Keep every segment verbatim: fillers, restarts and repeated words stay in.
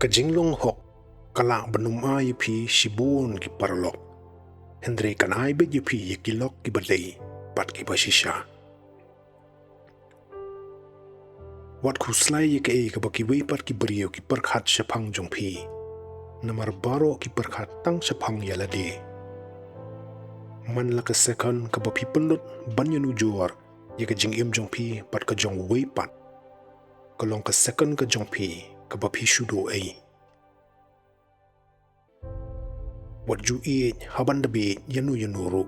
Ka jinglong hok ka lah ban ym ai ïa phi shibun ki paralok, hynrei kan ai beit ïa phi ïa ki lok kiba dei bad kiba shisha. Wat khuslai ïa kaei kaba kiwei pat ki briew ki pyrkhat shaphang jong phi, namar baroh ki pyrkhat tang shaphang ïa lade. Man la ka sekon kaba phi pynlut ban ïanujor ïa ka jingim jong phi bad ka jong uwei pat, ka long ka sekon ka jong phi kaba phi shu duh ei. Wat ju ïeit ha ban da bieit ïano ïano ruh.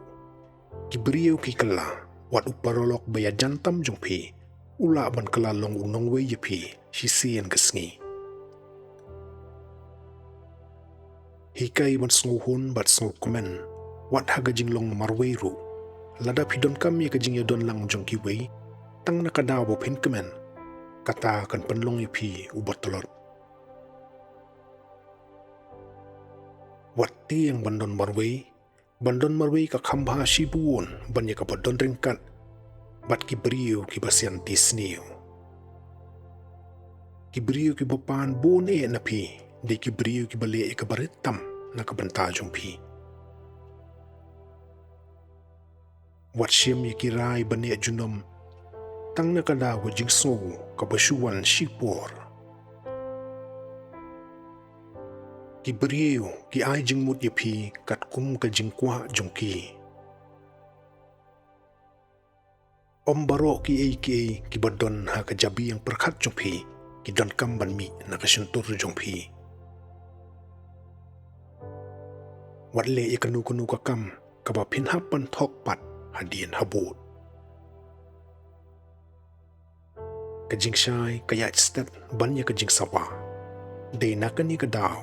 Ki briew ki kylla, wat u paralok ba ïajan tam jong phi u lah ban kylla long u nongwei ïa phi shisien ka sngi. Hikai ban sngewhun bad sngewkmen, wat ha ka jinglong marwei ruh. Lada phi donkam ïa ka jingïadon lang jong kiwei, tang na ka daw ba phin kmen, kata kan pynlong ïa phi uba tlot. Wat tieng ban don marwei, ban don marwei ka kham bha shibun ban ïa kaba don ryngkat bad ki briew kiba sianti sniew. Ki briew kiba pan bun eh na phi dei ki briew kiba leh ïa kaba rit tam na ka bynta jong phi. Wat shim ïa ki rai ba neh junom tang na ka daw ka jingsngew kaba shu wan shipor. Ki briew ki ai jingmut ïa phi katkum ka jingkwah jong ki. Ym baroh kiei kiei kiba don ha ka jabieng pyrkhat jong phi ki donkam ban mih na ka shyntur jong phi. Wat leh ïa kano kano ka kam kaba phin hap ban thok pat hadien habud. Ka jingshai ka ïaid stet ban ïa ka jingsawa. Dei na kane ka daw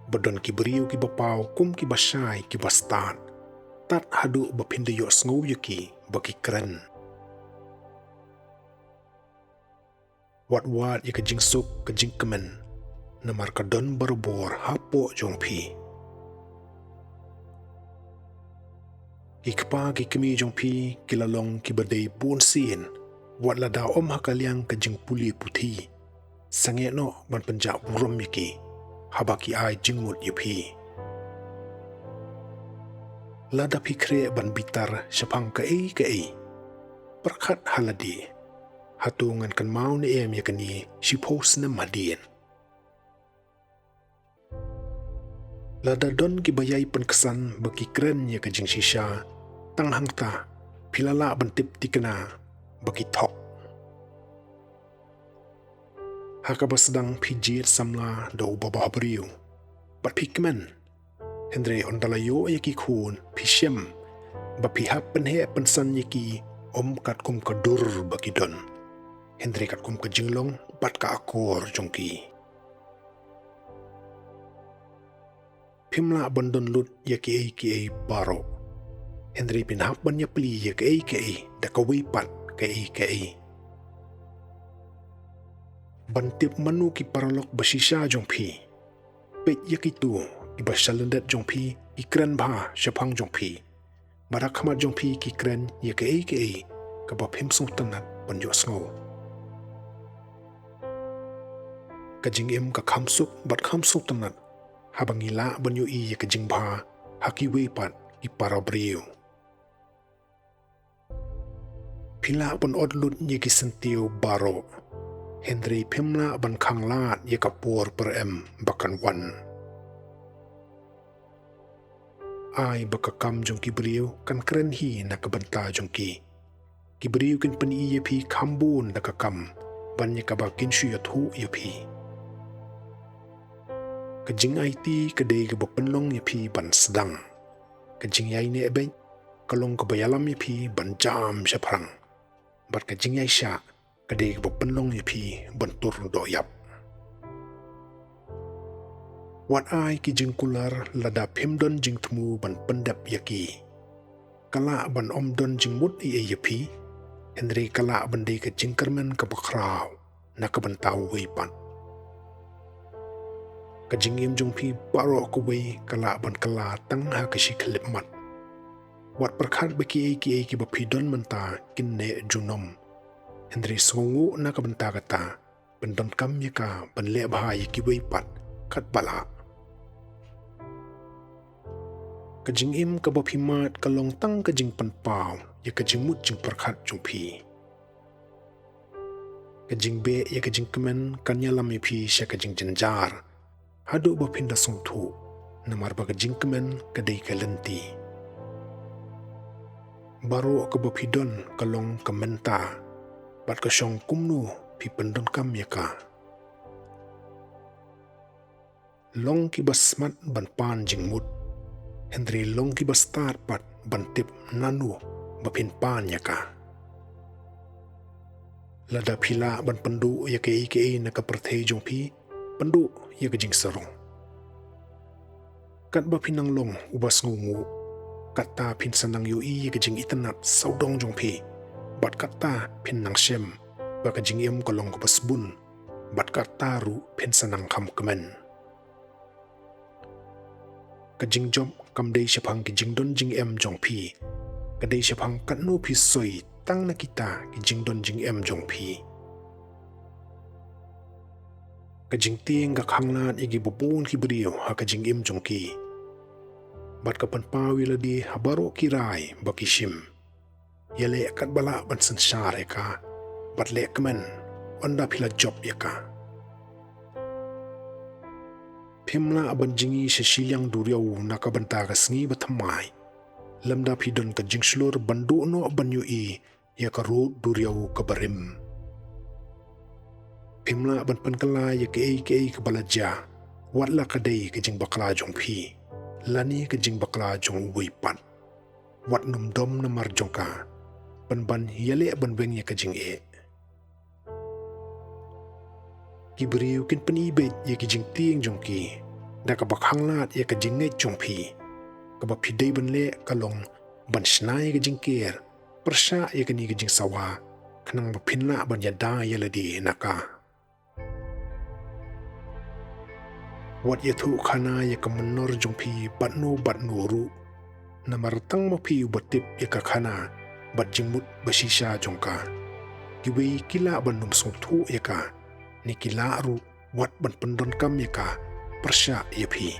ba don ki briew kiba paw kum kiba shai kiba stad, tad haduh ba phin da ïohsngew ïa ki ba ki kren. Wat wad ïa ka jingsuk ka jingkmen, namar ka don barabor hapoh jong phi. Ki kpa ki kmie jong phi ki la long kiba dei bunsien, wat lada ym ha ka liang ka jingpule puthi. Sangeh noh ban pynjah burom ïa ki haba ki ai jingmut ïa phi. Lada phi khreh ban bitar shaphang kaei kaei, pyrkhat ha lade, hato ngan kynmaw ne em ïa kane shiphew snem hadien? Lada don kiba ïai pynksan ba ki kren ïa ka jingshisha, tang hangta phi la lah ban tip thikna ba ki thok. Ha kaba sdang phi jied samla da uba bah briew bad phi kmen. Hynrei ynda la ïoh ïa ki khun phi shem ba phi hap pynheh pynsan ïa ki, ym katkum ka dur ba ki don, hynrei katkum ka jinglong bad ka akor jong ki. Phim lah ban don lut ïa kiei kiei baroh, hynrei phin hap ban ïapli ïa kiei kiei da kawei pat kiei kiei. Ban tip mano ki paralok ba shisha jong phi, peit ïa kito kiba shalyndet jong phi ki kren bha shaphang jong phi, bad ha khmat jong phi ki kren ïa kiei kiei kaba phim sngewtynnat ban ïohsngew. Ka jingim ka kham suk bad kham sngewtynnat haba ngi lah ban ïohi ïa ka jingbha ha kiwei pat ki para briew. Phi lah ban ot lut ïa ki syntiew baroh, hynrei phim lah ban khanglad ïa ka por pyrem ba kan wan. Ai ba ka kam jong ki briew kan kren hi na ka bynta jong ki. Ki briew kin pyni ïa phi kham bun da ka kam ban ïa kaba kin shu ïathuh ïa phi. Ka jingaiti ka dei kaba pynlong ïa phi ban sdang. Ka jingïaineh beit ka long kaba ïalam ïa phi ban jam shaphrang. Bad ka jingïaishah ka dei kaba pynlong ïa phi ban tur doh ïap. Wat ai ki jingkular lada phim don jingthmu ban pyndep ïa ki. Ka lah ban ym don jingmut ei ei ïa phi, hynrei ka lah ban dei ka jingkyrmen kaba khraw na ka bynta uwei pat. Ka jingim jong phi baroh kawei ka lah ban kylla tang ha ka shi khyllipmat. Wat pyrkhat ba kiei kiei kiba phi don mynta kin neh junom. Hynrei sngewnguh na ka bynta kata, pyndonkam ïa ka ban leh bha ïa kiwei pat Katba lah, ka jingim kaba phi mad ka long tang ka jingpynpaw ïa ka jingmut jingpyrkhat jong phi. Ka jingbeh ïa ka jingkmen kan ïalam ïa phi sha ka jingjynjar haduh ba phin da sngewthuh, namar ba ka jingkmen ka dei ka lynti. Baroh kaba phi don ka long ka mynta, bad ka shong kumno phi pyndonkam ïa ka. Long kiba smat ban pan jingmut, hynrei long kiba stad pat ban tip nano ba phin pan ïa ka. Lada phi lah ban pynduh ïa kaei kaei na ka pyrthei jong phi, pynduh ïa ka jingsarong. Katba phin nang long uba sngewnguh, katta phin sa nang ïohi ïa ka jingitynnad sawdong jong phi, bad katta phin nang shem ba ka jingim ka long kaba sbun, bad katta ruh phin sa nang kham kmen. Ka jingjop kam dei shaphang ki jingdon jingem jong phi, ka dei shaphang katno phi soi tang na kita ki jingdon jingem jong phi. Ka jingtieng ka khanglad ïa kiba bun ki briew ha ka jingim jong ki, bad ka pynpaw ïa lade ha baroh ki rai ba ki shim. Ïaleh katba lah ban synshar ïa ka, bad leh kmen ynda phi la jop ïa ka. Phim lah ban jngi sha shiliang duriaw na ka bynta ka sngi bathymmai, lymda phi don ka jingshlur ban duh noh ban ïohi ïa ka rud duriaw kaba rim. Phim lah ban pynkylla ïa kaei kaei kaba la jia, wat la ka dei ka jingbakla jong phi lane ka jingbakla jong uwei pat. Wat nym dom namar jong ka, pynban ïaleh ban weng ïa ka jingeh. Ki briew kin pynibeit ïa ki jingtieng jong ki da kaba khanglad ïa ka jingngeit jong phi. Kaba phi dei ban leh ka long ban shna ïa ka jingker pyrshah ïa kane ka jingsawa, khnang ba phin lah ban ïada ïa lade na ka. Wat ïathuh khana ïa ka mynnor jong phi bad no bad no ruh, namar tang ma phi uba tip ïa ka khana bad jingmut bashisha jong ka. Kiwei ki lah ban nym sngewthuh ïa ka, ne ki lah ruh wat ban pyndonkam ïa ka pyrshah ïa phi.